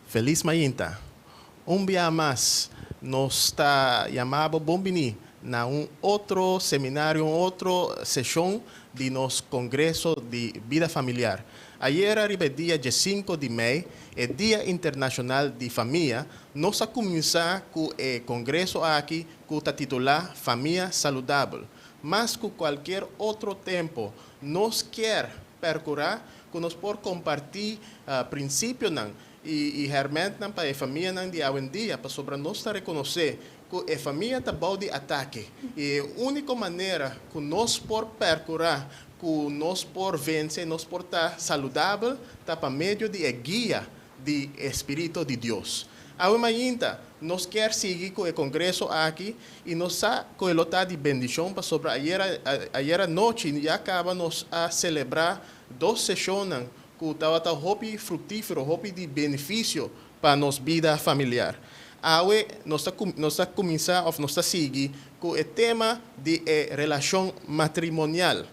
Felis mainta. Un bia mas nos ta yama bo bon bini na un otro seminario, un otro seshon di nos Kongreso di Bida Familiar. Ayera riba e dia 15 di mei, e Dia Internashonal di Famia, nos a kuminsá ku e kongreso aki ku ta titulá Famia Saludabel. Mas ku kualkier otro tempu, nos kier perkurá ku nos por kompartí prinsipionan i hèrmèntnan pa e famianan di awendia, pasobra nos ta rekonosé ku e famia ta bou di atake i e úniko manera ku nos por perkurá ku nos por vense, nos por ta saludabel, ta pa medio di e guia di e spiritu di Dios. Awe mainta nos kier sigui ku e kongreso aki i nos sa ku e lo ta di bendishon pasobra ayera ayera nochi ya kaba nos a selebrá dos seshonnan ku tabata hopi fruktífero, hopi di benefisio pa nos bida familiar. Awe nos ta nos ta kuminsá òf nos ta sigui ku e tema di e relashon matrimonial.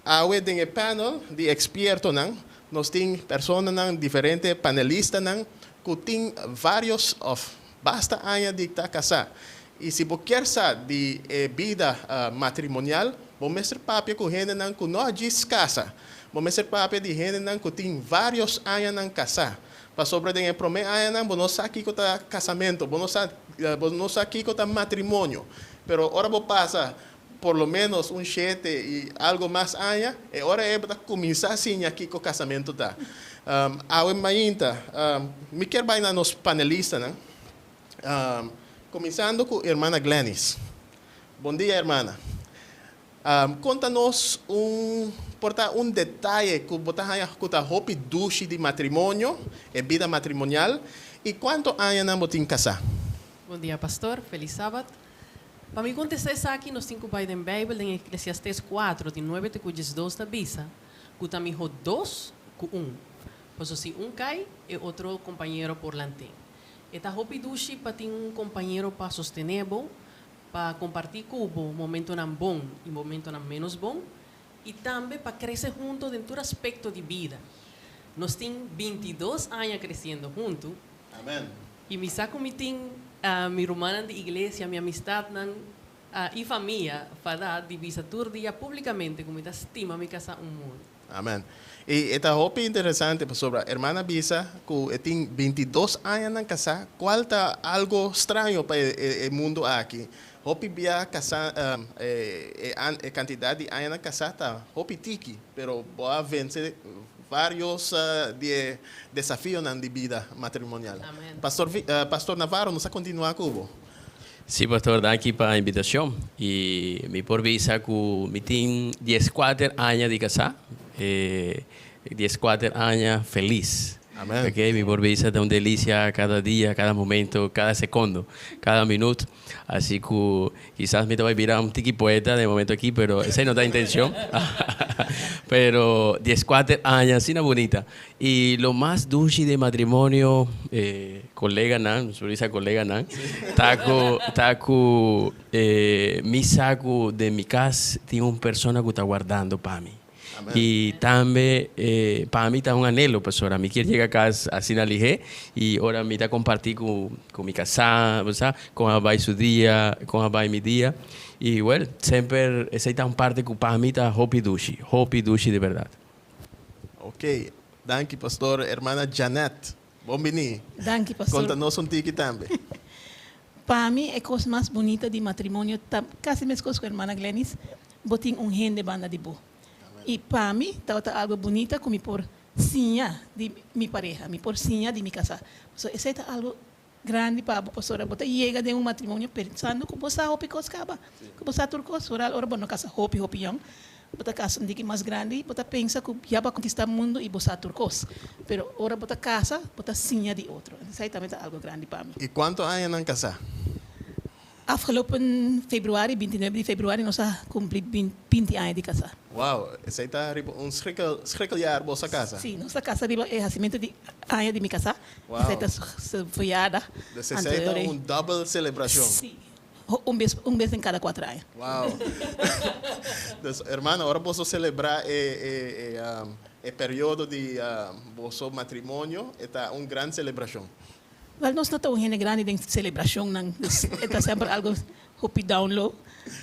Awe den e panel di ekspiertonan nos tin personanan, diferente panelistanan ku tin vários òf basta aña di ta kasá. I si bo kier sa di e bida matrimonial, bo mester papia ku hendenan ku no a djis kasa. Bo mester papia di hendenan ku tin vários añanan kasá. Pasobra den e promé añanan bo no sa kiko ta kasamentu, bo no sa bo no sa kiko ta matrimonio. Pero ora bo pasa por lo ménos un shete i algu mas aña, e ora ei bo ta kuminsá siña kiko kasamentu ta. Awe mainta mi kier bai na nos panelistanan. Kuminsando ku hermana Glenys. Bon dia, hermana. Konta nos un, por ta un detaye ku bo ta haña ku ta hopi dushi di matrimonio, e bida matrimonial, i kuantu añanan bo tin kasá? Bon dia, pastor. Felis sabat. Pa mi kontestá esaki, nos tin ku bai den Beibel, den Eklesiastés 4, di 9 te ku 12 ta bisa ku ta mihó dos ku un, pasobra si un kai, e otro kompañero por lant'é. E ta hopi dushi pa tin un kompañero pa sostené bo, pa kompartí ku bo momentonan bon i momentonan ménos bon, i tambe pa krese huntu den tur aspekto di bida. Nos tin 22 aña kresiendo huntu. Amen. I mi sa ku mi tin mi rumannan di iglesia, mi amistatnan i famia fadá di bisa tur dia públikamente ku mi ta stima mi kasá un mundu. Amen. I e ta hopi interesante pasobra hermana bisa ku e tin 22 añanan kasá, kual ta algo straño pa e mundu aki. Hopi bia kasá, e kantidat di añanan kasá ta hopi tiki, pero bo a vense vários di e desafionan di bida matrimonial. Amen. Pastor Pastor Navarro, nos a kontinuá ku bo. Sí, pastor, danki pa invitashon. I mi por bisa ku mi tin 14 aña di kasá, 14 aña felis. Amen. Ok, mi por bisa ta un delisia kada dia, kada momento, kada sekondo, kada minut. Así ku kisas mi ta bai bira un tiki poeta den e momento aki, pero esei no ta intenshon. Pero 14 aña asina bunita. I lo mas dushi di matrimonio, koleganan, nos por bisa koleganan, ta ku ta ku mi sa ku den mi kas tin un persona ku ta wardando pa mi. I tambe pa mi ta un anhelo, pasobra mi kier yega kas asina lihé i ora mi ta kompartí ku ku mi kasá, bo sa, kon a bai su dia, kon a bai mi dia. I wèl, semper esei ta un parti ku pa mi ta hopi dushi, hopi dushi di bèrdat. Ok, danki pastor. Hermana Janet, bon bini. Danki pastor. Konta nos un tiki tambe. Pa mi e kos mas bunita di matrimonio ta kasi meskos ku hermana Glenys, bo tin un hende banda di bo. I pa mi tabata algo bunita ku mi por siña di mi pareha, mi por siña di mi kasá. Pasobra esei ta algo grandi pa bo pasobra bo ta yega den un matrimonio pensando ku bo sa hopi kos kaba, ku bo sa tur kos. Foral ora bo no kasa hopi hopi yòn, bo ta kasa un diki mas grandi, bo ta pensa ku ya bo a konkistá mundu i bo sa tur kos. Pero ora bo ta kasa, bo ta siña di otro. Esei tambe ta algu grandi pa mi. I kuantu aña nan kasá? Afgelopen februari, 29 di februari, nos a kumpli 20 aña di kasá. Wow, esei ta riba un schrikkel, schrikkeljaar boso a kasa? Sí, nos a kasa riba e hasimentu di aña di mi kasá. Wow. Esei ta su verjaardag. Dus esei ta un double selebrashon. Sí. Un bes, un bes den kada kuater aña. Wow. Dus, hermano, ora boso selebrá e, e, e, um, e periodo di boso matrimonio, e ta un gran selebrashon. Wel, nos no ta un hende grandi den selebrashonnan, dus e ta semper algo hopi down low,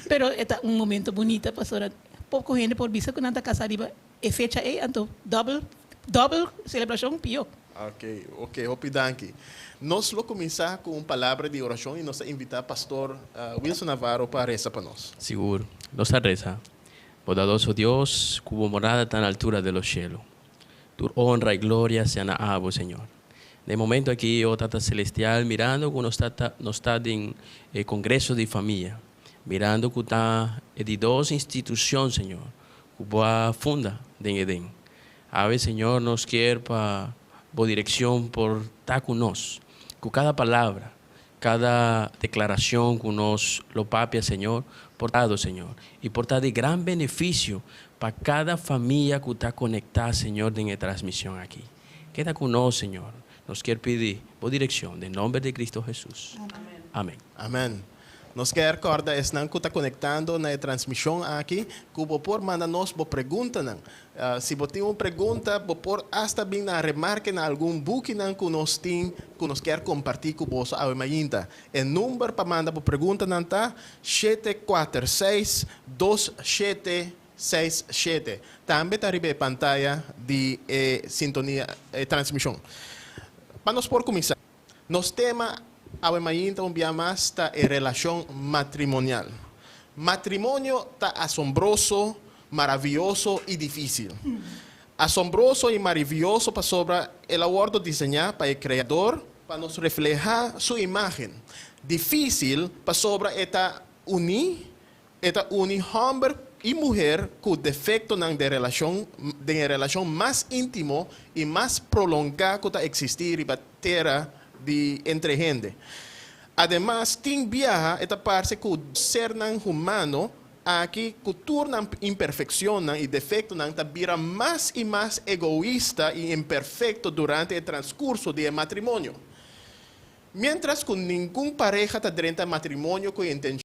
pero e ta un momento bunita pasobra poko hende por bisa ku nan ta kasá riba e fecha ei, anto dòbel, dòbel selebrashon pió. Ok, ok, hopi danki. Nos lo kuminsá ku un palabra di orashon i nos ta invitá Pastor Wilson Navarro pa resa pa nos. Sigur, nos ta resa. Bondadoso Dios, ku bo morada ta na altura de los shelu. Tur honra i gloria sea na abo, Señor. Na e momento aki, o Tata Celestial, mirando ku nos ta nos ta den e Congreso di Famia, mirando ku ta e di dos institucion, Señor, ku bo a funda den Eden. Awe, Señor, nos kier pa bo direccion por ta ku nos, ku kada palabra, kada declaracion ku nos lo papia, Señor, por ta dado, Señor, i por ta di gran beneficio pa kada famia ku ta conecta, Señor, den e transmision aki. Keda ku nos, Señor. Nos kier pidi bo direkshon den nomber di Cristo Jesus. Amen. Amen. Nos kier kòrda esnan ku ta konektando na e transmishon aki ku bo por manda nos bo preguntanan. Si bo tin un pregunta, bo por asta bin na remarke na algun bukinan ku nos tin ku nos kier kompartí ku boso awe mainta. E number pa manda bo preguntanan ta 746 27 67. Tambe ta riba e pantaya di e sintonia, e transmishon. Pa nos por kuminsá. Nos tema awe mainta un bia mas ta e relashon matrimonial. Matrimonio ta asombroso, maravioso i difísil. Asombroso i marivioso pasobra el a wòrdu diseñá pa e Kreador pa nos reflehá su imágen. Difísil pasobra e ta uní E ta uni hòmber i muher ku defektonan den relashon den e relashon mas íntimo i mas prolongá ku ta eksistí riba tera di entre hende. Ademas, tin biaha e ta parse ku sernan humano aki ku tur nan imperfekshonnan i defektonan ta bira mas i mas egoista i imperfekto durante e transkurso di e matrimonio. Miéntras ku ningun pareha ta drenta matrimonio ku e intenshon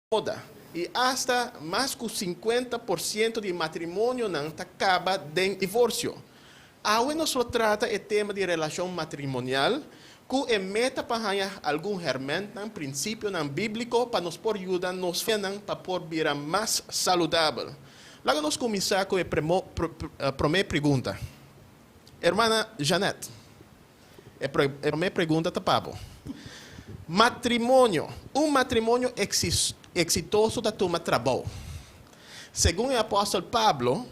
Boda, i asta mas ku 50% di matrimonionan ta kaba den divorsio. Awe nos lo trata e tema di relashon matrimonial ku e meta pa haña algun hèrmèntnan, prinsipionan bíbliko pa nos por yuda nos famianan pa por bira mas saludabel. Laga nos kuminsá ku e promé pregunta. Hermana Jeanette. E promé pregunta ta pa bo. Matrimonio. Un matrimonio eksitoso ta tuma trabou. Segun e apòstel Pablo,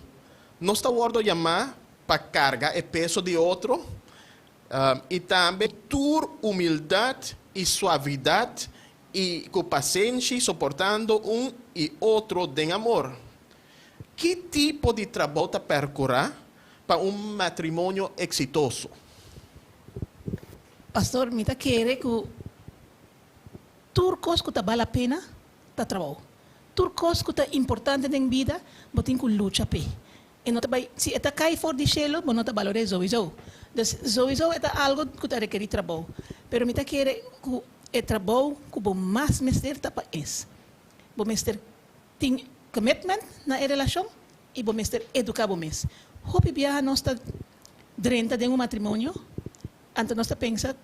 nos ta wòrdu yamá pa karga e peso di otro i tambe tur humildat i suavidat i ku pasenshi soportando un i otro den amor. Ki tipo di trabou ta perkurá pa un matrimonio eksitoso? Pastor, mi ta kere ku tur kos ku ta bal la pena ta trabou. Tur kos ku ta importante den bida bo tin ku lucha p'e. E no ta bai, si e ta kai for di shelu bo no ta balor'é souiso. Dus souiso e ta algu ku ta rekerí trabou. Pero mi ta kere ku e trabou ku bo mas mester ta pa es. Bo mester tin commitment na e relashon i bo mester eduká bo mes. Hopi biaha nos ta drenta den un matrimonio, anto nos ta pensa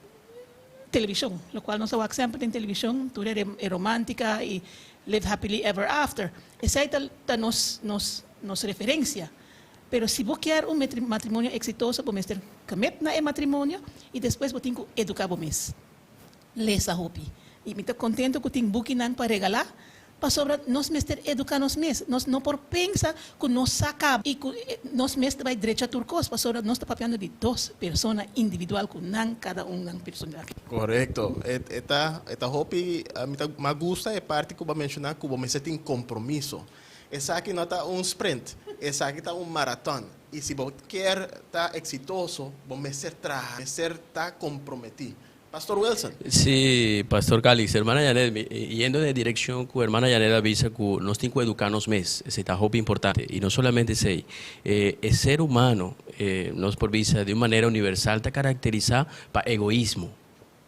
televishon, lokual nos a wak semper den televishon, tur e romántika i live happily ever after. Esei ta ta nos nos nos referensia. Pero si bo kier un matrimonio eksitoso bo mester commit na e matrimonio i despues bo tin ku eduká bo mes. Lesa hopi. I mi ta kontento ku tin bukinan pa regalá, pasobra nos mester eduká nos mes. Nos no por pensa ku nos sa kaba i ku nos mes ta bai drecha tur kos, pasobra nos ta papiando di dos persona individual ku nan kada un nan personalidad. Korekto. E ta e ta hopi mi ta mas gusta e parti ku bo a menshoná ku bo mester tin kompromiso. Esaki no ta un sprint, esaki ta un maraton. I si bo kier ta eksitoso, bo mester traha, mester ta komprometí. Pastor Wilson. Sí, Pastor Calix. Hermana Janet, mi, yendo den e direccion cu Hermana Janet a bisa cu nos tin cu educa nos mes, esey ta hopi importante. Y no solamente esey, e, e ser humano, nos por bisa di un manera universal ta caracterisa pa egoismo.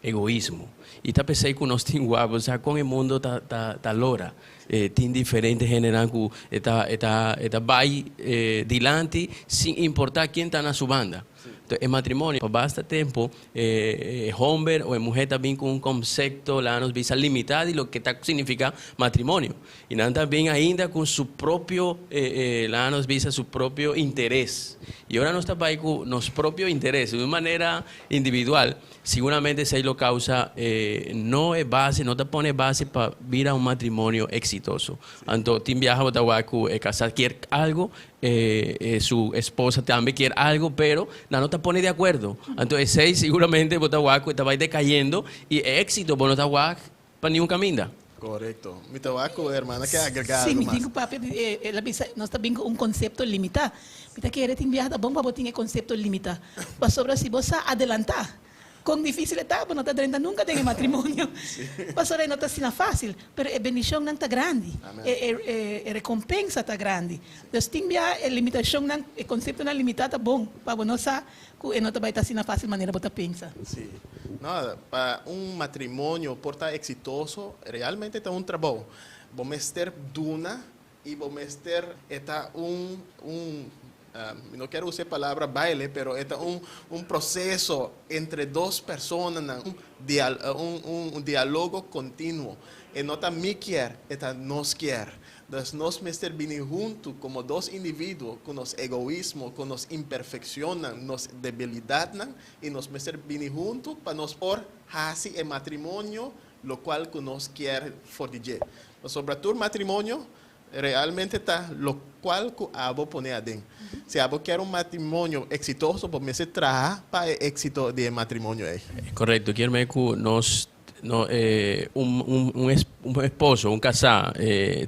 Egoismo. I ta p'esei ku nos tin wak, bo sa kon e mundo ta ta ta lora. E tin diferente hendenan ku e ta e ta e ta bai dilanti sin importá ken ta na su banda. Enton e matrimonio pa basta tempu e e homber o e muhé ta bin ku un konsepto laga nos bisa limitá di loke ta signifiká matrimonio. I nan ta bin ainda ku su propio laga nos bisa su propio interes. I ora nos ta bai ku nos propio interes di un manera individual, siguramente esei lo kousa no e base, no ta pone e base pa bira un matrimonio eksitoso. Anto tin biaha bo ta wak ku e kasá kier algu, su esposa tambe kier algu, pero nan no ta pone di akuerdo. Anto esei siguramente bo ta wak ku e ta bai dekayendo i e éksito bo no ta wak pa niun kaminda. Korekto. Mi ta wak ku hermana ke agregá Sí, algu mi tin mas. ku papia di e, el a bisa nos ta bin ku un konsepto limitá. Mi ta kere tin biaha ta bon pa bo tin e konsepto limitá. Pasobra si bo sa adelantá kon difísil e ta, bo no ta drenta nunka den e matrimonio. Pasobra e no ta asina fásil, pero e bendishonnan ta grandi, Amen. e e e e rekompensa ta grandi. Dus tin biaha e limitashonnan, e konseptonan limitá ta bon pa bo no sa Ku e no ta bai ta asina fásil manera bo ta pensa. Sí. No, pa un matrimonio por ta eksitoso, realmente ta un trabou. Bo mester duna i bo mester, e ta un, un, mi no kier usa e palabra baile, pero e ta un, un proseso entre dos personanan, un dial, un, un dialogo kontinuo. E no ta mi kier, e ta nos kier. Dus nos mester bini huntu komo dos individuo ku nos egoismo, ku nos imperfekshonnan, nos debilidatnan, i nos mester bini huntu pa nos por hasi e matrimonio lokual ku nos kier for di dje. Pasobra tur matrimonio realmente ta lokual ku abo pone aden. Si abo kier un matrimonio eksitoso, bo mester traha pa e éksito di e matrimonio ei. Korekto, kier mei ku nos No, e un un un un esposo, un kasá,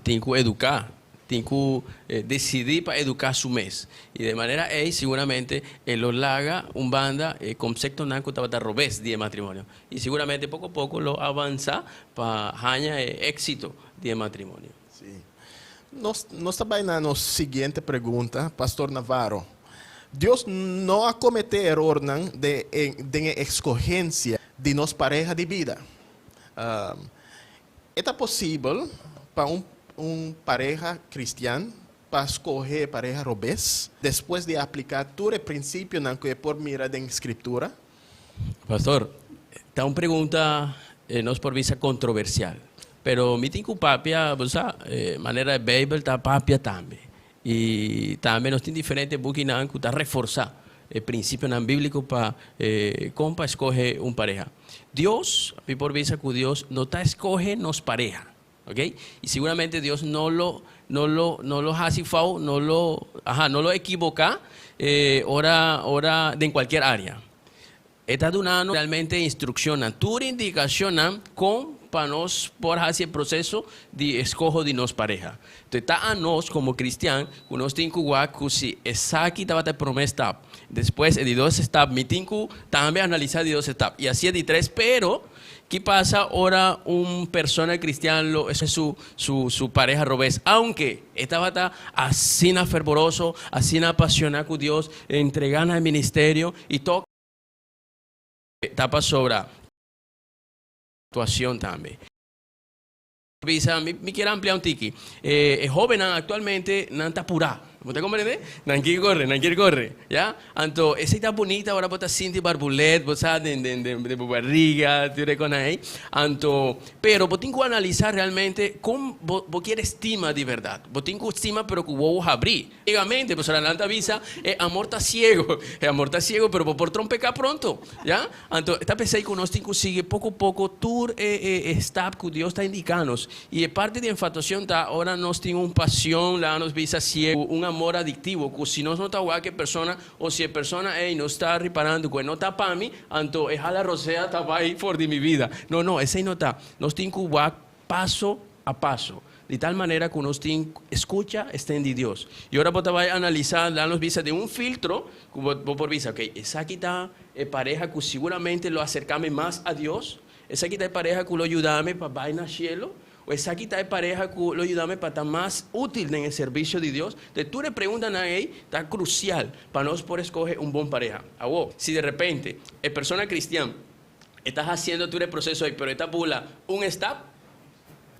tin ku eduká, tin ku desidí pa eduká su mes. I di e manera ei siguramente e lo laga un banda e konseptonan ku tabata robes di e matrimonio. I siguramente poko poko lo avansá pa haña e éksito di e matrimonio. Sí. Nos nos ta bai na nos siguiente pregunta, Pastor Navarro. Dios no a kometé erornan den e den e eskohensia di nos pareha di bida. E ta posibel pa un un pareha kristian pa skohe e pareha robes despues di apliká tur e prinsipionan ku e por mira den Skriptura? Pastor, ta un pregunta nos por bisa kontroversial, pero mi tin ku papia, bo sa, manera e Beibel ta papia tambe. I tambe nos tin diferente bukinan ku ta reforsá e prinsipionan bíbliko pa kon pa eskohe un pareha. Dios, mi por bisa ku Dios no ta eskohe nos pareha, ok? I siguramente Dios no lo no lo no lo hasi fou, no lo aha no lo ekiboká ora ora den kualkier área. E ta duna nos realmente instrukshonnan, tur indikashonnan kon pa nos por hasi e proseso di eskoho di nos pareha. Entonces ta a nos komo kristian ku nos tin ku wak ku si esaki tabata e promé stap, despues e di dos stap mi tin ku tambe analisá di dos stap i asi e di tres, pero ki pasa ora un persona kristian lo escoge su su su pareha robes aunke e tabata asina fervoroso, asina apasioná ku Dios, entregá na e ministerio i tok Ta pasobra actuacion tambe. Bisa, mi mi kier amplia un tiki. E e hobennan actualmente nan ta purá. Bo ta comprende? Nan kier corre, nan kier corre, ya. Anto esey ta bunita ora bo ta sinti barbulet, bo sa, den den den den bo barriga, tur e cosnan ey. Anto, pero bo tin cu analisa realmente con bo bo kier estima di berdad. Bo tin cu stima pero cu wowo habri. Ciegamente, pasobra nan ta bisa, e amor ta ciego. E amor ta ciego, pero bo por trompeca pronto, ya? Anto, ta p'esei cu nos tin cu sigui poco poco tur e, e, e stap cu Dios ta indica nos. Y e parti di enfatuacion ta ora nos tin un pasion, laga nos bisa ciego, un amor adictivo, cu si nos no ta wak e persona, o si e persona ey no sta riparando cu e no ta pa mi, anto e hala rosea ta bay for di mi vida. No, no, esey no ta. Nos tin cu wak paso a paso. Di tal manera ku nos tin skucha esten di Dios. I ora bo ta bai analisá, laga nos bisa den un filtro, ku bo bo por bisa, ok, esaki ta e pareha ku siguramente lo aserká mi mas a Dios, esaki ta e pareha ku lo yuda mi pa bai na shelu, o esaki ta e pareha ku lo yuda mi pa ta mas útil den e servisio di Dios. Entonces, tur e preguntanan ei ta krusial pa nos por eskohe un bon pareha. Awor, si de repente e persona kristian. E ta hasiendo tur e proseso ei, pero e ta bula un stap,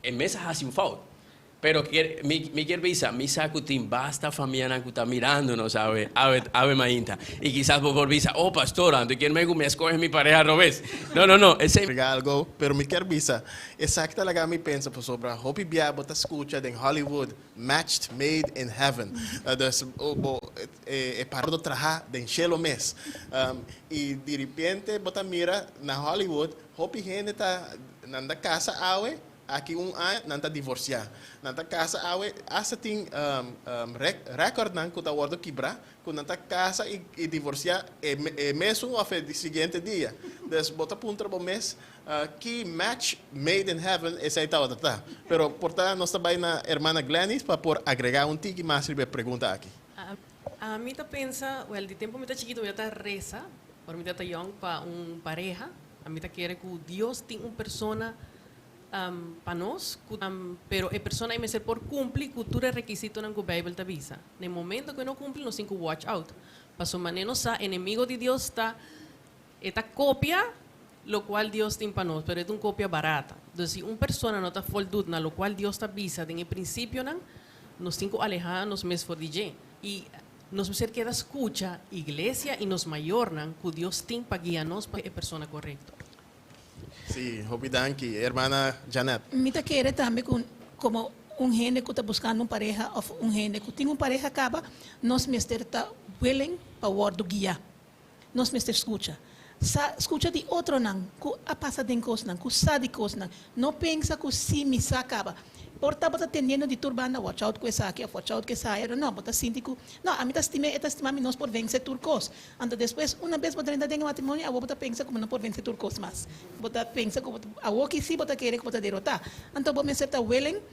e mes a hasi un fout. Pero kier, mi, mi kier bisa, mi sa ku tin basta famianan ku ta mirando nos awe, awe, awe mainta. I kisas bo por bisa, oh pastor, anto kier men ku mi a skohe mi pareha robes. No, no, no, esei. Agrega algo, pero mi kier bisa, esaki ta laga mi pensa pasobra hopi bia bo ta skucha den Hollywood, matched made in heaven. Dus bo e pardo traha den shelo mes. I diripiente bo ta mira na Hollywood hopi hende ta nan ta kasa awe, Aki un aña nan ta divorsiá. Nan ta kasa awe, asta tin rèkòrtnan ku ta wòrdu kibrá, ku nan ta kasa i divorsiá e e mesun òf e siguiente dia. Dus bo ta puntra bo mes ki match made in heaven esei tabata ta. Pero por ta nos ta bai na hermana Glenys pa por agregá un tiki mas riba e pregunta aki. Ami ta pensa, wèl, di tempu mi ta chikitu mi ta resa, ora mi ta yòn, pa un pareha. Ami ta kere ku Dios tin un persona pa nos, ku pero e persona ei mester por kumpli ku tur e rekisitonan ku Beibel ta bisa. Na e momento ku e no kumpli, nos tin ku watch out. Pasobra manera nos sa, enemigo di Dios ta e ta kopia lokual Dios tin pa nos, pero e ta un kopia barata. Entonces, si un persona no ta voldut na lokual Dios ta bisa den e prinsipionan, nos tin ku alehá nos mes for di dje. I nos mester keda skucha iglesia i nos mayornan ku Dios tin pa guia nos pa e persona korekto. Sí, hopi danki, hermana Janet. Mi ta kere tambe ku komo un hende ku ta buskando un pareha òf un hende ku tin un pareha kaba, nos mester ta willing pa wòrdu guiá. Nos mester skucha. Sa skucha di otronan ku a pasa den kosnan, ku sa di kosnan. No pensa ku si mi sa kaba. Por ta bo ta tendiendo di tur banda, watch out ku esaki òf watch out ku esaya, pero no, bo ta sinti ku, no, ami ta stim'é, e ta stima mi, nos por vense tur kos. Anto despues, una bes bo drenta den e matrimonio, awor bo ta pensa ku bo no por vense tur kos mas. Bo ta pensa ku bo ta, awor ki si bo ta kere ku bo ta derotá. Anto bo mester ta willing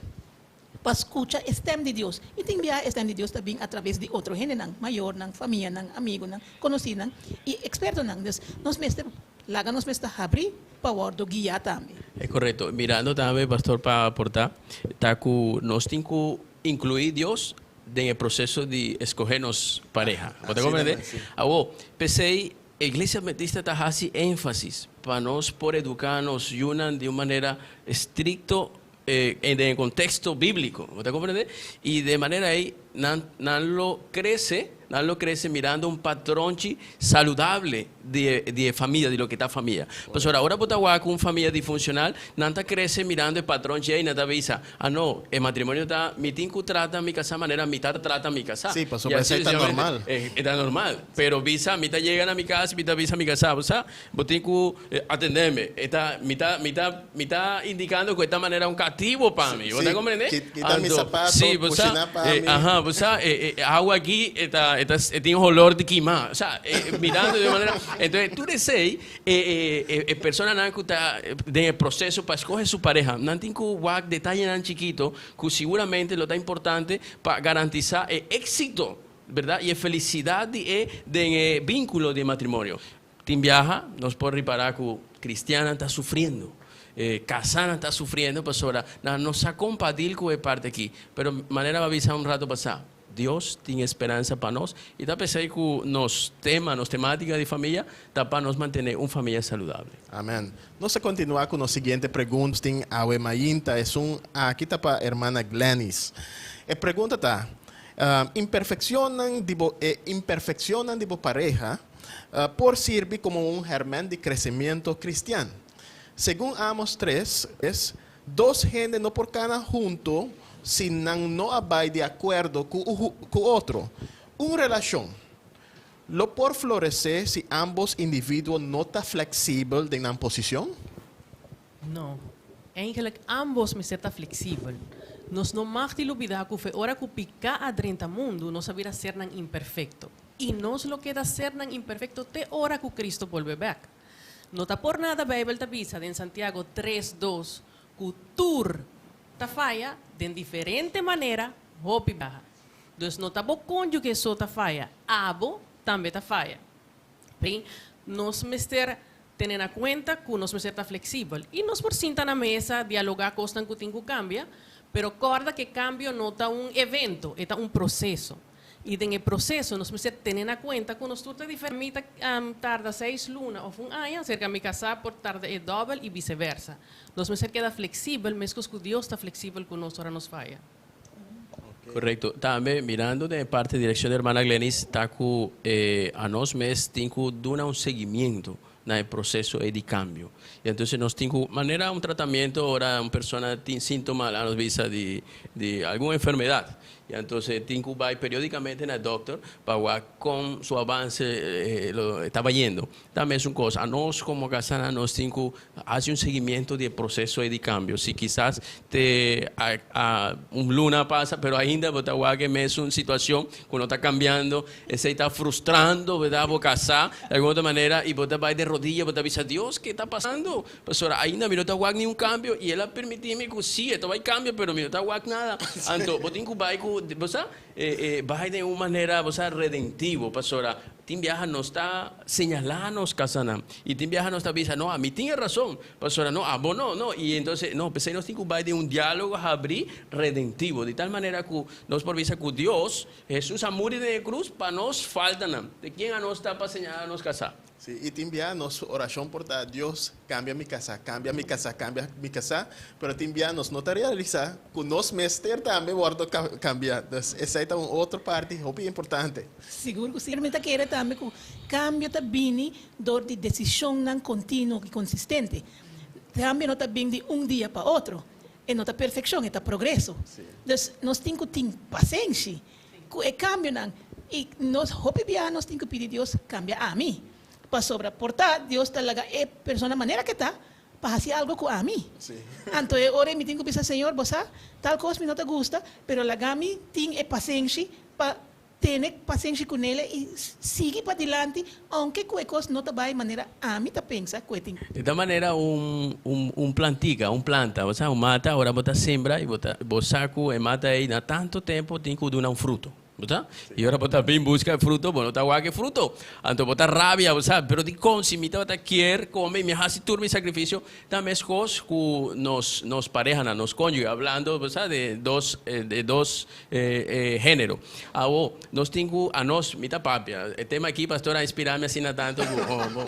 pa skucha e stèm di Dios. I tin biaha e stèm di Dios ta bin atraves di otro hendenan, mayornan, famianan, amigunan, konosínan i ekspertonan. Dus, nos mester laga nos mes ta habrí pa wòrdu guiá tambe. E korekto. Mirando tambe, pastor, pa aportá, ta ku nos tin ku inkluí Dios den e proseso di eskohé nos pareha. Bo ta komprendé? Awor, p'esei e Iglesia Adventista ta hasi énfasis pa nos por eduká nos yunan di un manera estrikto den e konteksto bíbliko. Bo ta komprendé? I di e manera ei nan nan lo krese, nan lo krese mirando un patronchi saludable di e di e famia, di loke ta famia. Pasobra ora bo ta wak un famia disfunshonal, nan ta krese mirando e patronchi ei, nan ta bisa, Ah no, e matrimonio ta mi tin ku trata mi kasá manera mi ta trata mi kasá. Sí, pasobra esei ta normal. E ta normal. Pero bisa, mi ta yega na mi kas, mi ta bisa mi kasá, bo sa, bo tin ku atendé mi. E ta, mi ta, mi ta, mi ta indikando ku e ta manera un katibo pa mi. Bo ta komprendé? Kita mi sapato, Sí, bo sa, kushiná pa mi. Aha, bo sa, e awa aki e ta, e ta, e tin holor di kimá. O sea, mirando di un manera, entonces tur esei E personanan ku ta den e proseso pa skohe su pareha, nan tin ku wak detayenan chikito ku siguramente lo ta importante pa garantisá e éksito, bèrdat, i e felisidat di e den e vínkulo di e matrimonio. Tin biaha nos por ripará ku kristiannan ta sufriendo, kasánan ta sufriendo pasobra nan no sa kon pa dil ku e parti akí. Pero manera bo a bisa un rato pasá, Dios tin esperansa pa nos i ta p'esei ku nos tema, nos temátika di famia ta pa nos mantené un famia saludable. Amen. Nos ta kontinuá ku nos siguiente pregunta. Tin awe mainta. Esun aki ta pa hermana Glenys. E pregunta ta, Imperfekshonnan di bo e imperfekshonnan di bo pareha por sirbi komo un hèrmènt di kresementu kristian? Segun Amos tres, Dos hende no por kana hunto si nan no a bai di akuerdo ku ku otro. Un relashon lo por floresé si ámbos individuo no ta fleksibel den nan posishon? No. Eigenlijk ámbos mester ta fleksibel. Nos no mag di lubidá ku fe ora ku piká a drenta mundu nos a bira sernan imperfekto. I nos lo keda sernan imperfekto te ora ku Kristo bolbe bèk. No ta por nada Bijbel ta bisa den Santiago tres dos ku tur ta faya den diferente manera hopi biaha. Dus no ta bo kónyuge so ta faya, abo tambe ta faya. P'ei nos mester tene na kuenta ku nos mester ta fleksibel i nos por sinta na mesa dialogá kosnan ku tin ku kambia, pero kòrda ku e kambio no ta un evento, e ta un proseso. I den e proseso nos mester tene na kuenta ku nos tur ta diferente. Mi ta tarda seis luna òf un aña, serka mi kasá por tarda e dòbel i biseversa. Nos mester keda fleksibel meskos ku Dios ta fleksibel ku nos ora nos faya. Korekto. Tambe mirando den e parti direkshon di hermana Glenys ta ku anos mes tin ku duna un seguimiento na e proseso ei di kambio. I entonces nos tin ku manera un tratamiento ora un persona tin síntoma anos bisa di di algun enfermedat. I entonces tin ku bai periodikamente na e dòkter pa wak kon su avanse lo ta bayendo. Ta mesun kos, anos komo kasanan nos tin ku hasi un seguimiento di e proseso ei di kambio. Si kisas te a a un luna a pasa pero ainda bo ta wak e mesun situashon ku no ta kambiando, esei ta frustrando, berdad, bo kasá di algun otro manera i bo ta bai den rodiya bo ta bisa, Dios ke ta pasando? Pasobra ainda mi no ta wak niun kambio i el a permití mi ku sí e ta bai kambia pero mi no ta wak nada. Anto bo tin ku bai ku bo sa bai den un manera bo sa redentivo pasobra tin biaha nos ta señalá nos kasanan i tin biaha nos ta bisa no ami tin e rason pasobra no abo no no i entonces no p'esei nos tin ku bai den un diálogo habrí redentivo di tal manera ku nos por bisa ku Dios Hesus a muri den e krus pa nos faltanan. De ken anos ta pa señalá nos kasá? Sí, i tin bia nos orashon por ta, Dios, kambia mi kasá, kambia mi kasá, kambia mi kasá, pero tin bia nos no ta realisá ku nos mester tambe wòrdu kambiá. Dus esei ta un otro parti hopi importante. Sigur ku si. Mi ta kere tambe ku kambio ta bini dor di desishonnan kontinuo i konsistente. Kambio no ta bin di un dia pa otro. E no ta perfekshon, e ta progreso. Dus nos tin ku tin pasenshi ku e kambionan i nos hopi biaha nos tin ku pidi Dios kambia ami. Pasobra por ta Dios ta laga e persona manera ke ta pa hasi algo ku ami. Anto e ora ei mi tin ku bisa, Señor, bo sa, tal kos mi no ta gusta, pero laga mi tin e pasenshi pa Tene pasenshi ku nele i sigui padilanti ounke ku e kos no ta bai manera ami ta pensa ku e tin. Di tal manera un un plantica, un planta, bo sa un mata ora bo ta sembra i bo ta bo sa ku e mata ei na tanto tempo tin ku duna un fruto, bo sa? I ora bo ta bin buska e fruto bo no ta wak e fruto, anto bo ta rabia, bo sa, pero dikon si mi tabata kier kome i mi a hasi tur mi sakrifisio Ta meskos ku nos nos parehanan, nos kónyuge, hablando bo sa de dos de dos género. Awo, nos tin ku anos, mi ta papia, e tema aki pastor a inspirá mi asina tantu ku oh bo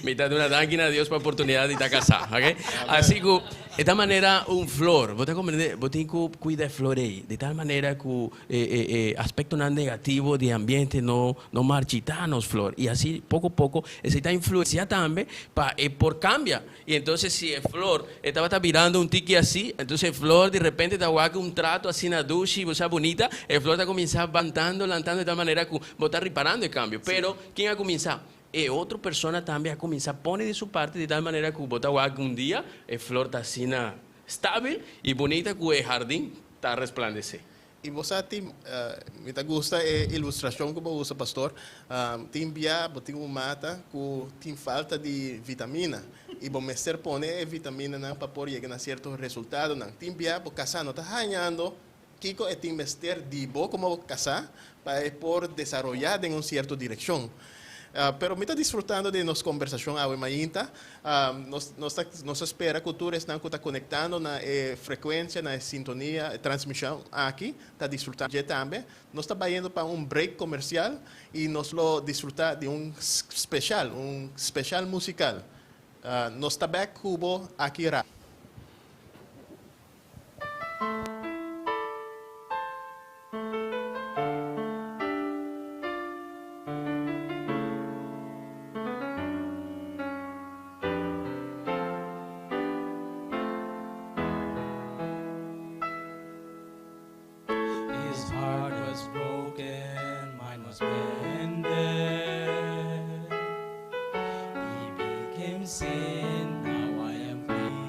mi ta duna danki na Dios pa oportunidat di ta kasá, oke. Asi ku e ta manera un flor, bo ta komprendé, bo tin ku kuida e flor ei di tal manera ku e e e aspektonan negativo di ambiente no no marchitá nos flor i asi poko poko Esei ta influencia tambe pa e por cambia. Y entonces si e flor e tabata birando un tiki asi, entonces e flor di repente ta wak un trato asina dushi, bo sa bunita, e flor ta cuminsa bantando, lantando di tal manera cu bo ta riparando e cambio. Pero ken a cuminsa? E otro persona tambe a cuminsa pone di su parti di tal manera cu bo ta wak un dia e flor ta asina stabil y bunita cu e hardin ta resplandece. I bo sa tin, mi ta gusta e ilustrashon ku bo usa pastor, tin bia bo tin un mata ku tin falta di vitamina i bo mester pone e vitaminanan pa por yega na sierto resultadonan. Tin bia bo kasá no ta hañando kiko e tin mester di bo komo kasá pa e por desaroyá den un sierto direkshon. Pero mi ta disfrutando di nos kombersashon awe mainta. Nos nos ta nos ta spera ku tur esnan ku ta konektando na e frekuensia, na e sintonia, e transmishon aki ta disfrutá dje tambe. Nos ta bayendo pa un break komersial i nos lo disfrutá di un speshal, un speshal musikal. Nos ta bèk ku bo aki ra. His heart was broken, mine was mended. He became sin, now I am clean.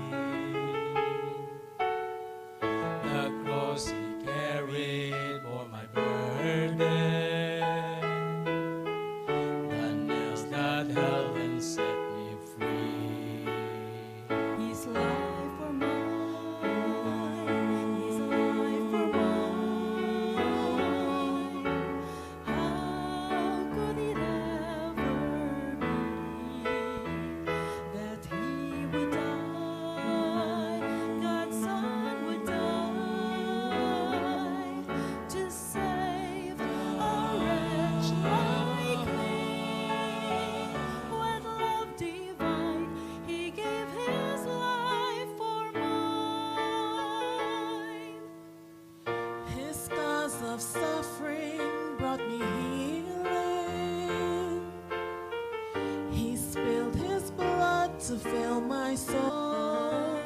The cross he carried bore my burden. The nails that held and set me free. His life for mine, His life for mine. How could it ever be that To fill my soul.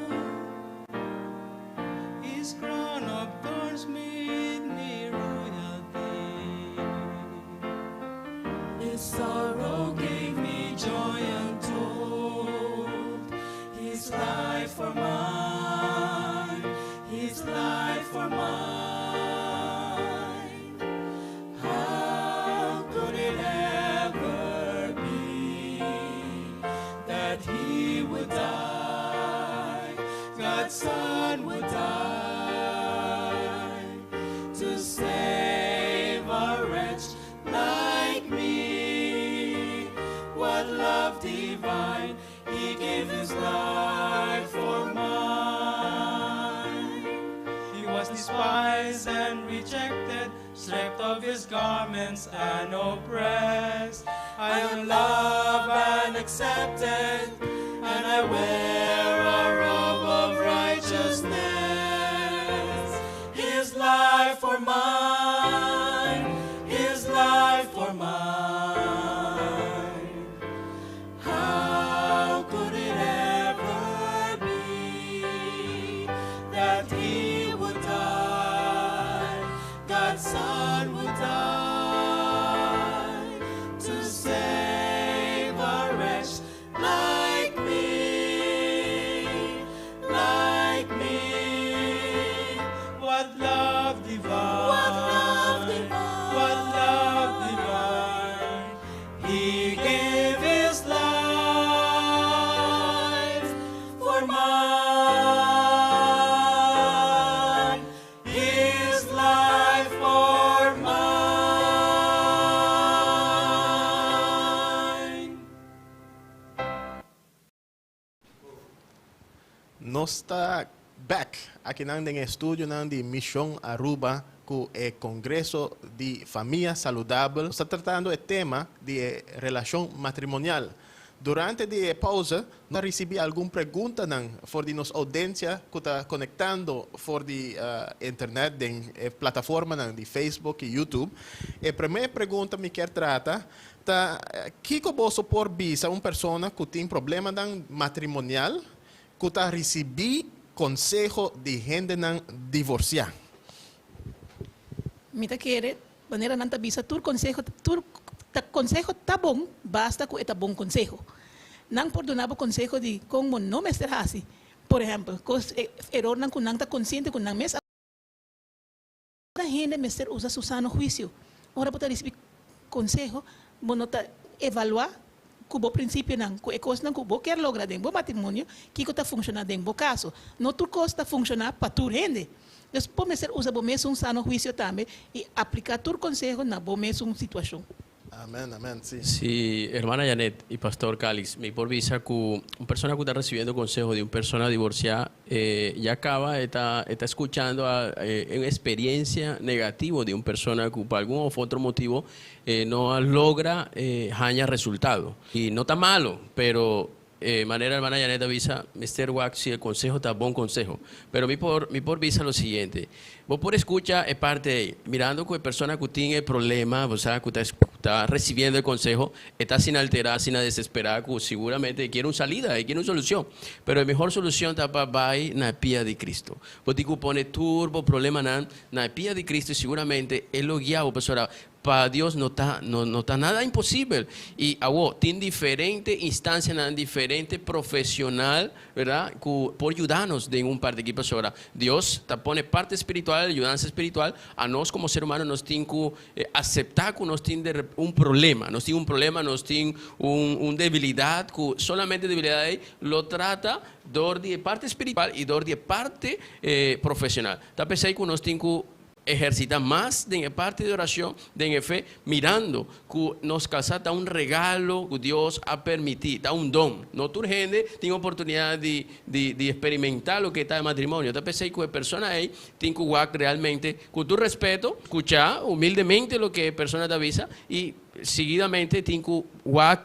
His crown of thorns made me royalty. His sorrow gave me joy untold. His life for mine, His life for mine. How could it ever be that He would die? God's Son would die to save a wretch like me. What love divine! He gave His life for mine. He was despised and rejected, stripped of his garments and oppressed. I am loved and accepted, and I wear a robe of righteousness. His life for mine, His life for mine. How could it ever be that He would die? God's Son would die to save a wretch like me, like me. What love divine! What love divine! What love divine! He gave His life for mine. His life for mine. Nos ta back aki na studio nan di Mission Aruba cu e Congreso di Famia Saludabel. Ta tratando e tema di relacion matrimonial. Durante e pausa, nos a ricibi algun pregunta nan for di nos audiencia cu ta conectando for di internet, den plataforma nan di Facebook y YouTube. E prome pregunta mi kier trata, ta kico boso por bisa un persona cu tin problema nan matrimonial, cu ta ricibi conseho di hende nan divorcia? Mi ta kere, manera nan ta bisa, tur ta conseho ta bon, basta cu e ta bon conseho. Nan por duna bo conseho di con no mester hasi. Por ehempel, cos, error nan cu nan ta consciente cu nan mes. Hende mester usa su sano huicio. Ora bo ta ricibi conseho, bo no ta evalua cu bo principio nan, cu e cos nan cu bo kier logra den bo matrimonio, kico ta funciona den bo caso. No tur cos ta funciona pa tur hende. Dus bo mester usa bo mes un sano huicio tambe y aplica tur conseho na bo mes un situacion. Amen, amen, si. Sí, hermana Janet y Pastor Calix, mi por bisa cu un persona cu ta recibiendo conseho di un persona divorcia ya caba ta scuchando un experiencia negativo di un persona cu pa algun of otro motibo no logra haya resultado. Y no ta malo, pero manera hermana Janet avisa, Mr. Wax, si el consejo está buen consejo. Pero mi por bisa lo siguiente. Bo por scucha e parte mirando cu e persona cu tin problema, o sea, cu ta recibiendo e conseho, ta sin altera, sin desespera, cu seguramente kier un salida, kier un solucion. Pero e mihor solucion ta pa bay na pia di Cristo. Bo tin pone tur bo problema na pia di Cristo y seguramente E lo guia, persona. Pa Dios no ta nada imposibel. Y awo, tin diferente instancia, diferente profesional, berdad? Cu por yuda nos den un parti aki, persona. Dios ta pone parti spiritual, yudansa spiritual, anos como ser humano nos tin cu acepta cu nos tin un problema, nos tin un problema, nos tin un debilidad, cu solamente debilidad ey lo trata door di parti spiritual y door di parti profesional. Ta p'esey cu nos tin cu ehercita mas den parti di oracion, den fe, mirando cu nos casa ta un regalo cu Dios a permiti, ta un don. No tur hende tin oportunidad di experimenta loke ta matrimonio. Ta p'esey cu e persona ey tin cu realmente, cu tur respeto, scucha humildemente loke e persona ta bisa y seguidamente tin cu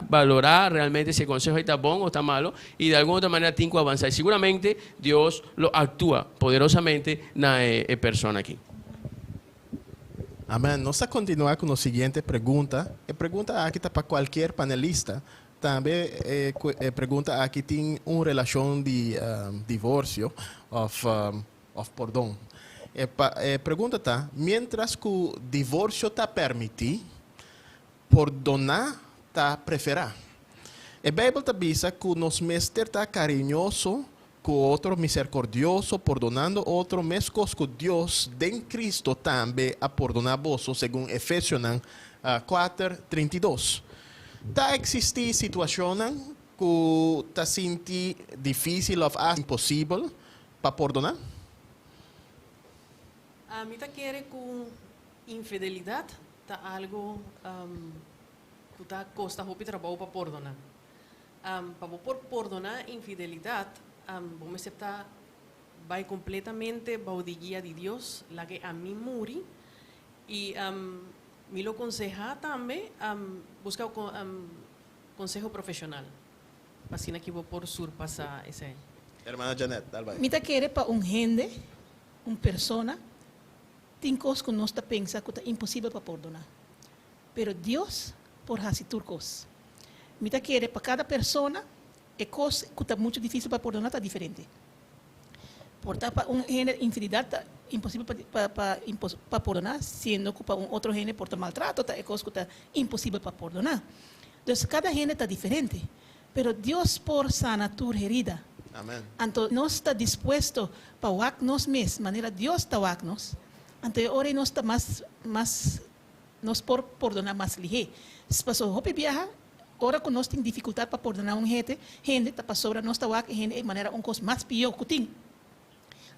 valora realmente si e conseho ta bon of ta malo y di algun otro manera tin cu avansa. Y seguramente Dios lo actua poderosamente na e persona aki. Amen. Nos ta continua cu e siguiente pregunta. E pregunta aki ta pa cualkier panelista. Tambe e pregunta aki tin un relashon di divorsio òf òf pordon. E e pregunta ta, miéntras ku divorsio ta permití, pordoná ta preferá. E Beibel ta bisa ku nos mester ta kariñoso ku otro, miserkordioso, pordonando otro, meskos ku Dios den Kristo tambe a pordoná boso, segun Efesionan 4, 32. Ta eksistí situashonnan ku ta sinti difísil òf asta imposibel pa pordoná? Mi ta kere ku infidelidat ta algu ku ta kosta hopi trabou pa pordoná. Pa bo por pordoná infidelidat, bo mester ta bai kompletamente bou di guia di Dios, laga e ami muri. I mi lo konsehá tambe buska konseho profeshonal pa asina ki bo por surpasá esei. Hermana Janet, dal bai. Mi ta kere pa un hende, un persona, tin kos ku nos ta pensa ku ta imposibel pa pordoná. Pero Dios por hasi tur kos. Mi ta kere pa kada persona e kos ku ta muchu difísil pa pordoná ta diferente. Por ta pa un hende infidelidat ta imposibel pa pa pa pordoná, siendo ku pa un otro hende por ta maltrato ta e kos ku ta imposibel pa pordoná. Dus kada hende ta diferente. Pero Dios por sana tur herida. Amen. Anto nos ta dispuesto pa wak nos mes manera Dios ta wak nos, anto e ora ei nos ta mas mas Nos por pordoná mas lihé. Pasobra hopi biaha, ora ku nos tin difikultat pa pordoná un hete, hende, ta pasobra nos ta wak e hende ei manera un kos mas pió ku tin.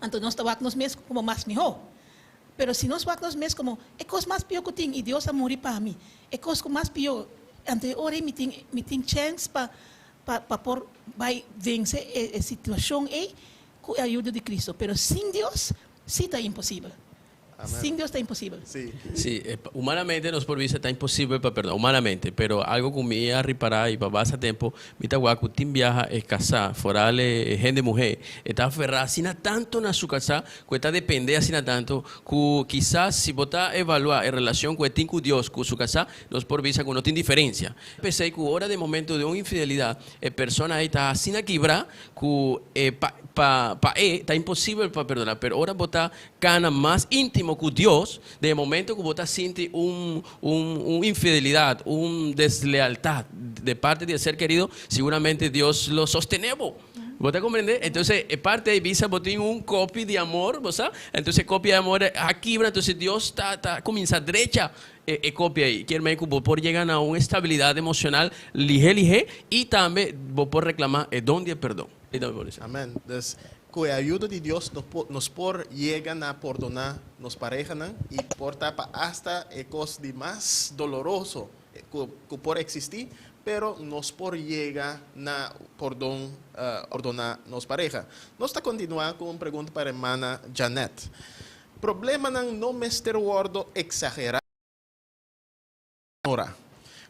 Anto nos ta wak nos mes komo mas mihó. Pero si nos wak nos mes komo e kos mas pió ku tin i Dios a muri pa mi, e kos ku mas pió, anto e ora ei mi tin mi tin chèns pa pa pa por bai vense e e situashon ei ku e ayuda di Cristo. Pero sin Dios, sí ta imposibel. Sin Dios ta imposibel. Sí. Sí, humanamente nos por bisa ta imposibel pa perdona, humanamente, pero algo cu mi a ripara y pa basta tempo, mi ta wak cu tin biaha e casa, foral e hende muhe, e ta aferra asina tanto na su casa cu e ta depende asina tanto cu kisas si bo ta evalua e relacion cu e tin cu Dios cu su casa, nos por bisa cu no tin diferencia. P'esey cu ora den momento di un infidelidad e persona ey ta asina kibra cu e pa pa pa e ta imposibel pa perdona, pero ora bo ta Kana mas íntimo ku Dios den e momento ku bo ta sinti un un un infidelidat, un deslealtat de parte di e ser kerido, siguramente Dios lo sostené bo. Bo ta komprendé? Entonces e parte ei bisa bo tin un kopi di amor, bo sa? Entonces e kopi di amor a kibra, entonces Dios ta ta kuminsá drecha e e kopi ei. Kier men ku bo por yega na un estabilidat emoshonal lihé lihé i tambe bo por reklamá e don di e perdon. I tambe por bisa. Amèn. Dus Ku e ayudo di Dios nos por yega na pordoná nos parehanan i por ta pa asta e kos di mas doloroso ku por eksistí, pero nos por yega na pordon pordoná nos pareha. Nos ta kontinuá ku un pregunta pa hermana Janet. Problemanan no mester wòrdu eksagerá. Ora,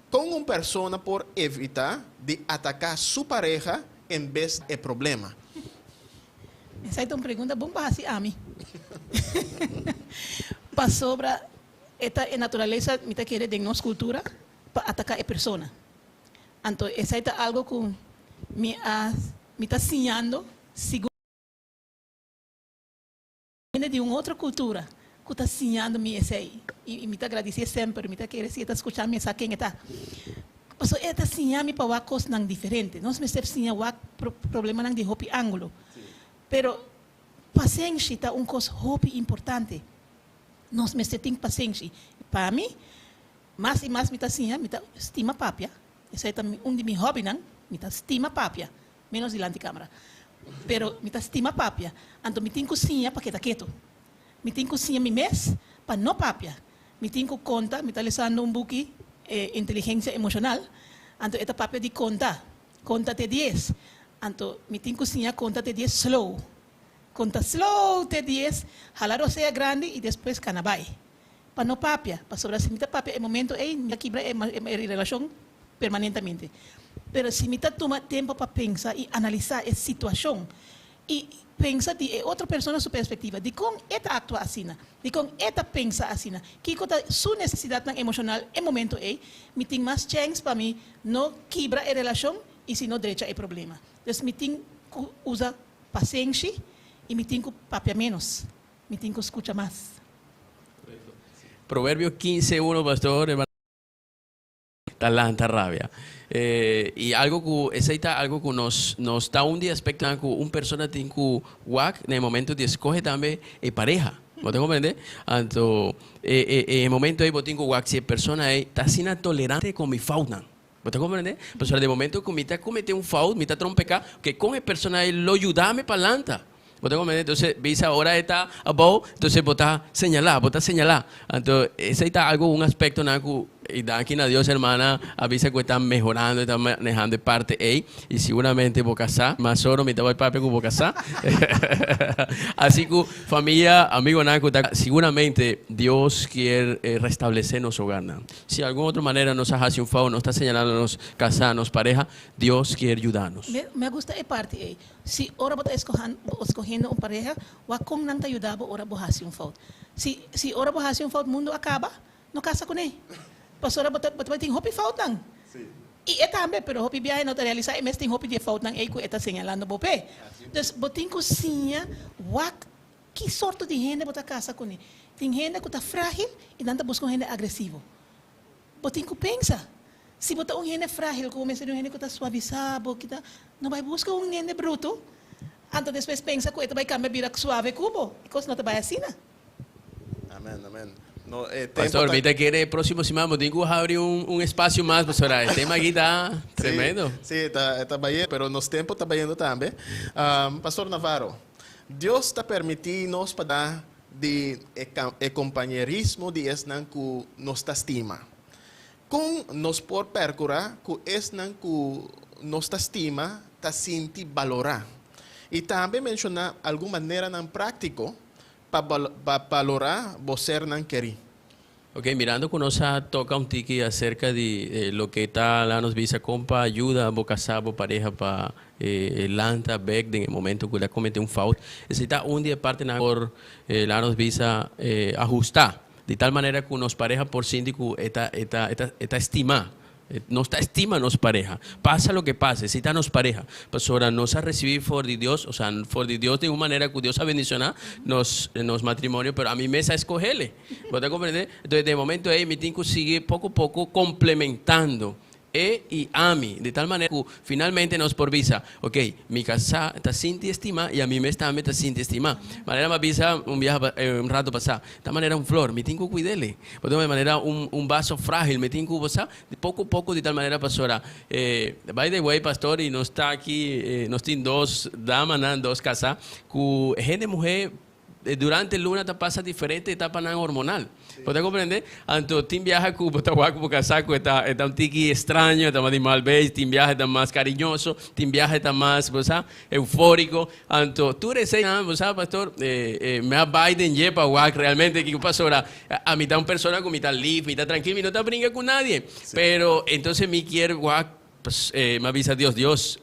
kon un persona por evitá di ataká su pareha en bes e problema? Esei ta un pregunta bon pa hasi ami. Pasobra e ta e naturalesa, mi ta kere, den nos kultura pa ataká e persona. Anto esei ta algo ku mi a mi ta siñando sigur. Hende di un otro cultura cu ta siñando mi esey y mi ta agradecié semper, mi ta kere si e ta scucha mi e sa ken e ta. Pasobra e ta siña mi pa wak cosnan diferente. Nos mester siña wak problemanan di hopi angulo. Pero pasenshi ta un cos hopi importante. Nos mester tin pasenshi. Pa mi, mas y mas mi ta siña, mi ta stima papia. Esey ta un di mi hobbynan, mi ta stima papia. Menos dilanti camera. Pero mi ta stima papia. Anto mi tin cu siña pa keda keto. Mi tin cu siña mi mes pa no papia. Mi tin cu conta, mi ta lesando un buki, Inteligencia Emocional, anto e ta papia di conta. Conta te dies. Anto mi tin cu siña conta te dies slow. Conta slow te dies, hala rosea grandi y despues cana bay. Pa no papia, pasobra si mi ta papia e momento ei mi ta kibra e relacion permanentemente. Pero si mi ta tuma tempo pa pensa y analisa e situacion. I pensa di e otro persona su perspektiva, dikon e ta aktua asina, dikon e ta pensa asina, kiko ta su nesesidatnan emoshonal e momento ei, mi tin mas chèns pa mi no kibra e relashon i si no drecha e problema. Dus mi tin ku usa pasenshi i mi tin ku papia ménos, mi tin ku skucha mas. Proverbio 15, 1, pastor. Ta lanta rabia. I algo ku esei ta algo ku nos nos ta un di aspektonan ku un persona tin ku wak na e momento di eskohe tambe e pareha. Bo ta komprende? Anto e e e momento ei bo tin ku wak si e persona ei ta asina tolerante ku mi foutnan. Bo ta komprende? Pasobra den momento ku mi ta komete un fout, mi ta trompeká, ke kon e persona ei lo yuda mi pa lanta? Bo ta komprende? Entonces, bisa ora e ta abou, entonces bo ta señalá, bo ta señalá. Anto, esei ta algo, un aspectonan cu, y danki na Dios hermana a bisa cu e ta mehorando, e ta manehando e parte ei, y seguramente bo casá, mas oro mi ta bay papia cu bo casá. Así cu famia, amigonan cu ta, seguramente Dios kier restablece nos hogarnan. Si algun otro manera nos a haci un fout, nos ta señalando nos casá, nos pareha, Dios kier yudanos. Mi a gusta e parti ei. Si ora bo ta escohendo un pareha, wak con nan ta yuda bo ora bo haci un fout. Si si ora bo haci un fout mundo a caba, no casa cune. Pasobra bo ta bo ta bay tin hopi foutnan. Y e tambe, pero hopi biaha e no ta realisa e mes tin hopi di e foutnan ey cu e ta señalando bo p'e. Dus bo tin cu siña wak ki sorto di hende bo ta casa cune. Tin hende cu ta fragil y nan ta busca un hende agresivo. Bo tin ku pensa. Si bo ta un hende frágil ku bo mester di un hende ku ta suavisá bo, kita no bai buska un hende brutu, anto despues pensa ku e ta bai kambia bira suave ku bo. E kos no ta bai asina. Amen, amen. No, e tempo Pastor, ta. mi ta kere e próximo siman bo tin ku habri un un espacio mas pasobra e tema aki ta tremendo. Sí, ta e ta bayendo, pero nos tempo ta bayendo tambe. Pastor Navarro, Dios ta permití nos pa da di e kompañerismo di esnan ku nos ta stima. Kon nos por pèrkurá ku esnan ku nos ta stima ta sinti balorá? I tambe menshoná algun maneranan práktiko pa balorá bo sernan kerí. Ok, mirando ku nos a toka un tiki aserka di loke ta la nos bisa kon pa yuda bo kasá, bo pareha pa lanta bek den e momento ku el a komete un fout, esei ta un di e partenan por la nos bisa ahustá di tal manera ku nos pareha por sinti ku e ta e ta e ta estimá. Nos ta estima nos pareha, pasa loke pase, si ta nos pareha. Pasobra nos a recibi for di Dios, osea, for di Dios den un manera cu Dios a bendiciona nos, nos matrimonio, pero ami mes a escohele. Bo ta comprende? Entonces, den e momento ey mi tin cu sigui poco poco complementando e y ami, di tal manera cu finalmente nos por bisa, Ok, mi casá ta sinti estima y ami mes tambe ta sinti estima. Manera mi a bisa un biaha, un rato pasá, Ta manera un flor, mi tin cu cuid'el. Bo ta manera un un vaso frágil, mi tin cu, bo sa, di poco poco di tal manera pasobra by the way pastor y nos ta aki, nos tin dos damanan, dos casá, cu hende muher durante luna ta pasa diferente etapanan hormonal. Bo ta comprende? Anto tin biaha cu bo ta wak bo casá cu e ta e ta un tiki extraño, e ta mas di mal beis, tin biaha e ta mas cariñoso, tin biaha e ta mas, bo sa, eufórico. Anto tur eseinan, bo sa pastor, mi a bai den dje pa wak realmente kiko pasobra ami ta un persona ku mi ta lif, mi ta trankil, mi no ta bringa ku nadie. Pero entonces mi kier wak, mi a bisa Dios, Dios,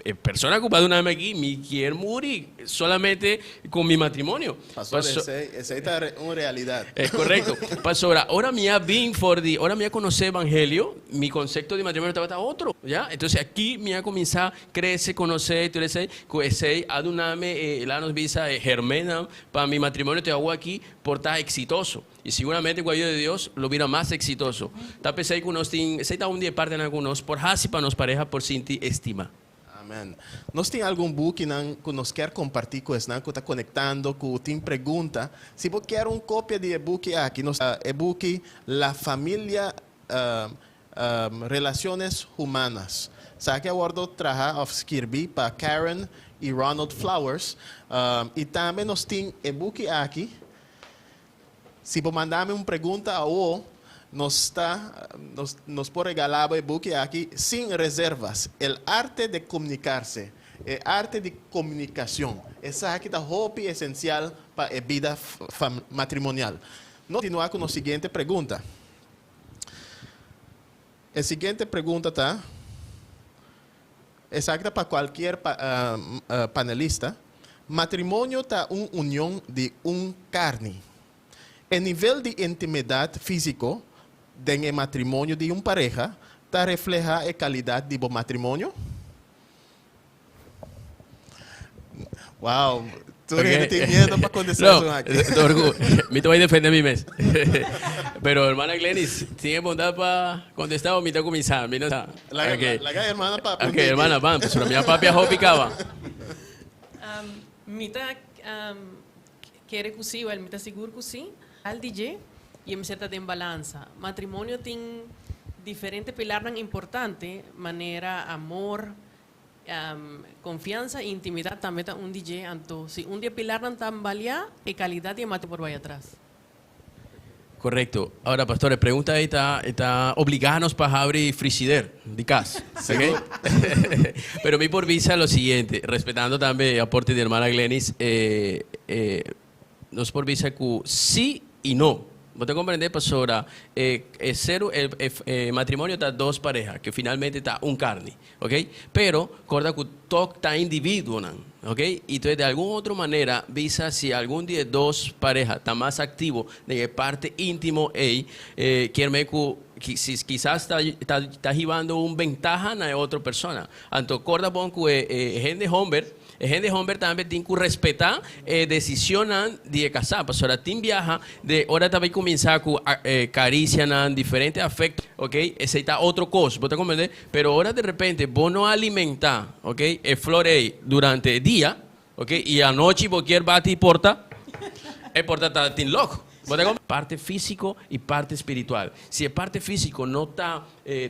e persona ku bo a duna mi aki, mi kier muri solamente ku mi matrimonio. Pastor, esei, esei ta un realidat. Es korekto. Pasobra ora mi a bin for di, ora mi a konosé evangelio, mi konsepto di matrimonio tabata otro, ya. Entonces aki mi a kuminsá Crece, conoce, tur esey, cu esey a dunami e, laat nos bisa, e germennan pa mi matrimonio te awo aki por ta exitoso. Y siguramente cu ayuda di Dios lo bira mas exitoso. Ta p'esey cu nos tin, esey ta un di e partenan cu nos por haci pa nos pareha por sinti estima. Amen. Nos tin algun bukinan cu nos kier comparti cu esnan cu ta conectando, cu tin pregunta. Si bo kier un copia di e buki aki, nos e buki La Familia Relaciones Humanas. Esaki a wordo traha of skirbi pa Karen y Ronald Flowers. Y tambe nos tin e buki aki. Si bo manda mi un pregunta awo, nos ta nos nos por regala bo e buki aki sin reservas. El arte de comunicarse. E arte di comunicacion. Esaki ta hopi esencial pa e bida matrimonial. Nos continua cu nos siguiente pregunta. E siguiente pregunta ta, Esaki ta pa cualkier panelista. Matrimonio ta un union di un carni. E nivel di intimidad fisico den e matrimonio di un pareha ta refleha e calidad di bo matrimonio? Wow, tur hende tin miedo pa contesta No, esun aki. Dorgu, mi ta bai defende mi mes. Pero hermana Glenis, tin e bondad pa contesta o mi ta cuminsa? Mi no sa. Laga, Ok. laga hermana papia un Ok, tiki. hermana, ban, pasobra mi a papia hopi caba. Mi ta kere ku sí, wèl mi ta sigur ku sí. Al di dje, i e mester ta den balansa. Matrimonio tin diferente pilarnan importante, manera amor, konfiansa i intimidat tambe ta un di dje. Anto, si un di e pilarnan ta mbaliá, e kalidat di e matrimonio por bai atras. Correcto. Ahora, pastor, e pregunta ei ta, e ta obligá nos pa habri frigider di cas. Ok? Pero mi por bisa lo siguiente, respetando tambe e aporte di hermana Glenis, eh, eh, nos por bisa cu sí y no. Bo ta comprende, pasobra e, e ser, e, e, e matrimonio ta dos pareha, cu finalmente ta un carni. Ok? Pero, corda cu tok ta individuonan. Ok? Y entonces de algun otro manera bisa si algun di e dos pareha ta mas activo den e parte intimo ey, eh, kier men cu si kisas ta ta ta hibando un bentaha na e otro persona. Anto corda bon cu e e hende homber, e hende homber tambe tin cu respeta e decisionnan di e casá, pasobra tin biaha de ora ta bay cuminsa cu caricianan, diferente afecto, ok, esey ta otro cos, bo ta comprende? Pero ora de repente bo no alimenta, ok, e flor ey durante e dia, ok, y anochi bo kier bati porta, e porta ta tin lock. Bo ta comprende? Parte fisico y parte spiritual. Si e parte fisico no ta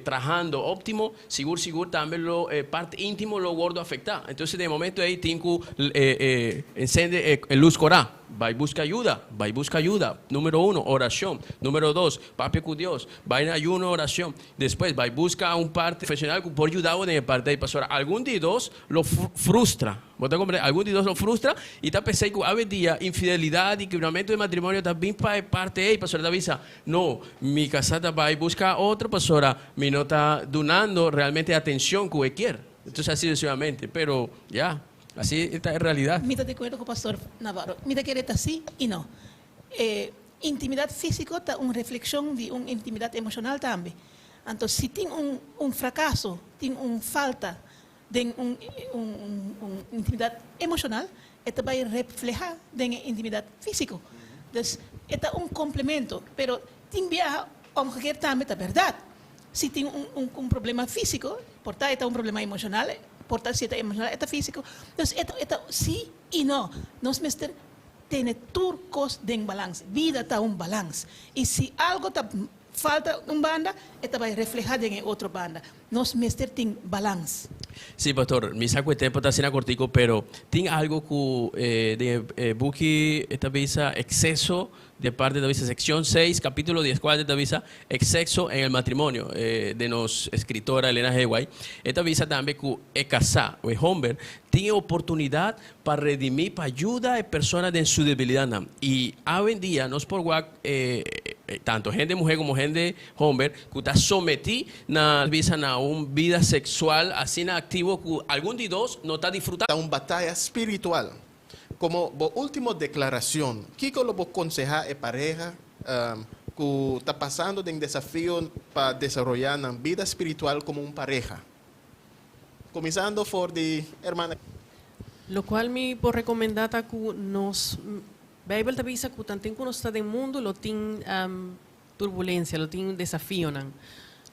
trahando optimo, sigur sigur tambe lo e parte intimo lo wordo afecta. Entonces den e momento ey tin cu encende e luz cora. Bay busca ayuda, bay busca ayuda. Numero uno, oracion. Numero dos, papia cu Dios. Bay na ayuno, oracion. Despues bai busca un parte profesional cu por yuda bo den e parte ei pasobra algun di dos lo frustra. Bo ta comprende? Algun di dos lo frustra y ta pesey cu awendia infidelidad y quebramento di matrimonio ta bin pa e parte ei pasobra ta bisa, No, mi casa ta bai busca otro pasobra mi no ta dunando realmente e atencion cu e kier. Entonces asi sucesivamente. Pero ya, asi ta e realidad. Mi ta di acuerdo cu Pastor Navarro. Mi ta kere ta si y no. E intimidat físiko ta un reflekshon di un intimidat emoshonal tambe. Anto si tin un un frakaso, tin un falta den un un un intimidat emoshonal, e ta bai reflehá den e intimidat físiko. Dus e ta un komplemento, pero tin biaha omgekeerd tambe ta bèrdat. Si tin un un un problema físiko, por ta e ta un problema emoshonal, por ta si e ta emoshonal e ta físiko. Dus e ta e ta sí i no. Nos mester Tene tur kos den balans. Bida ta un balans. I si algo ta falta un banda, e ta bai refleha den e otro banda. Nos mester tin balans. Sí, pastor, mi sa ku e tempo ta asina kortiku, pero tin algo ku den e buki e ta bisa ekseso de parte ta bisa sekshon seis, kapitulo dieskuater ta bisa exceso en el matrimonio de nos escritora Elena G. White. E ta bisa tambe ku e kasá o e homber tin e oportunidat pa redimí, pa yuda e persona den su debilidatnan. I awendia nos por wak tanto hende muhé komo hende homber ku ta sometí na bisa na un bida seksual asina aktivo ku algun di dos no ta disfrutá. Ta un bataya spiritual. Komo bo último deklarashon, kiko lo bo konsehá e pareha ku ta pasando den desafio pa desaroyá nan bida spiritual komo un pareha? Kuminsando for di hermana. Lokual mi por rekomendá ta ku nos Beibel ta bisa ku tanten ku nos ta den mundu lo tin turbulensia, lo tin desafionan.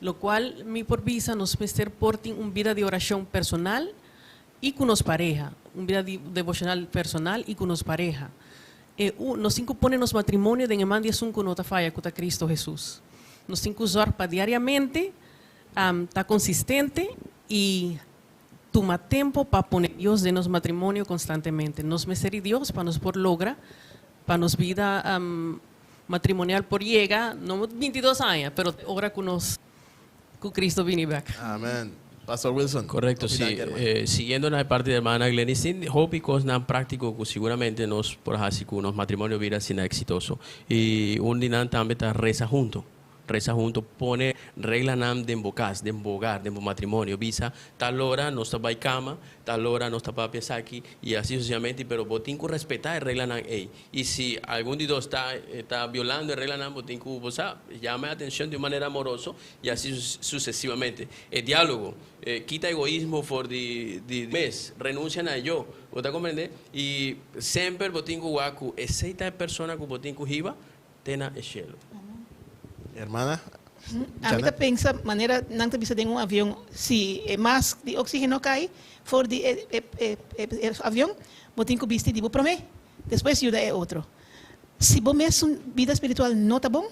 Lokual mi por bisa nos mester por tin un bida di orashon personal i ku nos pareha, un bida di devoshonal personal i ku nos pareha. E u nos tin ku pone nos matrimonio den e man di esun ku no ta faya ku ta Kristo Hesus. Nos tin ku zòrg pa diariamente Ta konsistente i tuma tempu pa pone Dios den nos matrimonio konstantemente. Nos mester di Dios pa nos por logra pa nos bida matrimonial por yega, no bintidos aña, pero te ora ku nos ku Cristo bini bek. Amen. Pastor Wilson. Correcto, Hopi si. danki, hermano. Siguiendo na e parti di hermana Glenys, tin hopi cosnan practico cu siguramente nos por haci cu nos matrimonio bira asina exitoso. Y un di nan tambe ta reza hunto. Resa hunto, pone reglanan den bo cas, den bo hogar, den bo matrimonio. Bisa, tal ora nos ta bay cama, tal ora nos ta papia esaki, y asina sucesivamente, pero bo tin cu respeta e reglanan ey. Y si algun di dos ta violando e reglanan, bo tin cu, bo sa, yama e atencion di un manera amoroso, y asina sucesivamente. E dialogo, kita egoismo for di mes, renuncia na yo, bo ta comprende? Y semper bo tin cu wak cu esey ta e persona cu bo tin cu hiba te na e cielo. Hermana? Ami ta pensa, manera nan ta bisa den un avion, si e mask di oxigeno cay for di e avion, bo tin cu bisti di bo prome, despues yuda e otro. Si bo mes un bida spiritual no ta bon,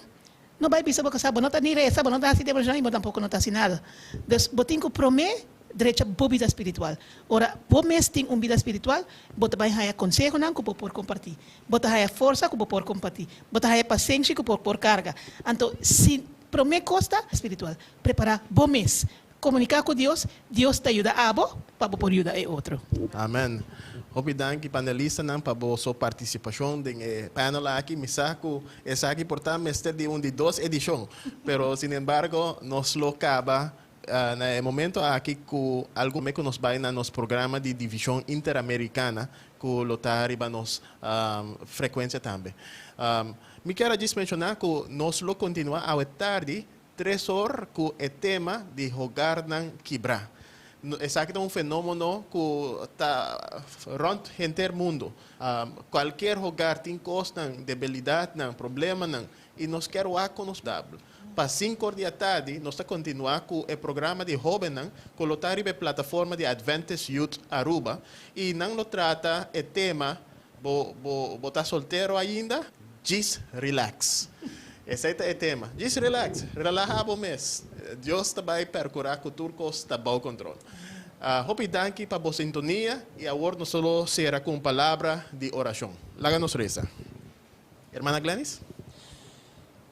no bay bisa bo casa, bo no ta ni reza, bo no ta haci devocional y bo tampoco no ta haci nada. Dus bo tin cu prome drecha bo bida spiritual. Ora bo mes tin un bida spiritual, bo ta bay haya consehonan cu bo por comparti. Bo ta haya forsa cu bo por comparti. Bo ta haya pasenshi cu bo por carga. Anto, si prome cos ta spiritual, prepara bo mes. Comunica cu Dios, Dios ta yuda abo pa bo por yuda e otro. Amen. Hopi danki, panelistanan, pa boso participacion den e panel aki. Mi sa cu esaki por ta mester di un di dos edicion, pero sin embargo nos lo caba na e momento aki cu algo cu nos bay na nos programa di Division Interamericana cu lo ta riba nos frecuencia tambe. Mi kier a djis menciona cu nos lo continua awe tardi 3 or cu e tema di hogarnan kibra. Esaki ta un fenomeno cu ta rond henter mundo. Cualkier hogar tin cosnan, debilidadnan, problemanan y nos kier wak con nos dable. Pa 5 or di atardi, nos ta continua cu e programa di hobennan, cu lo ta riba e plataforma di Adventist Youth Aruba y nan lo trata e tema "Bo ta soltero ainda? Just relax." Esey ta e tema. Just relax. Relaha bo mes. Dios ta bay percura cu tur cos ta bou control. Hopi danki pa bo sintonia y awor nos lo cera cu un palabra di oracion. Laga nos reza. Hermana Glenys?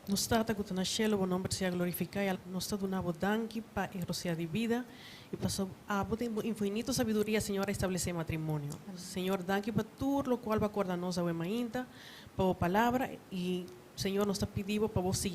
Nos Tata cu ta na cielo, bo nomber sea glorifica. Y nos ta duna bo danki pa e rosea di bida. Y paso abo den bo infinito sabiduria, Señor, a establece matrimonio. Señor, danki pa tur locual bo a corda nos awe mainta, pa bo palabra. Y, Señor, nos ta pidi bo pa bo sigui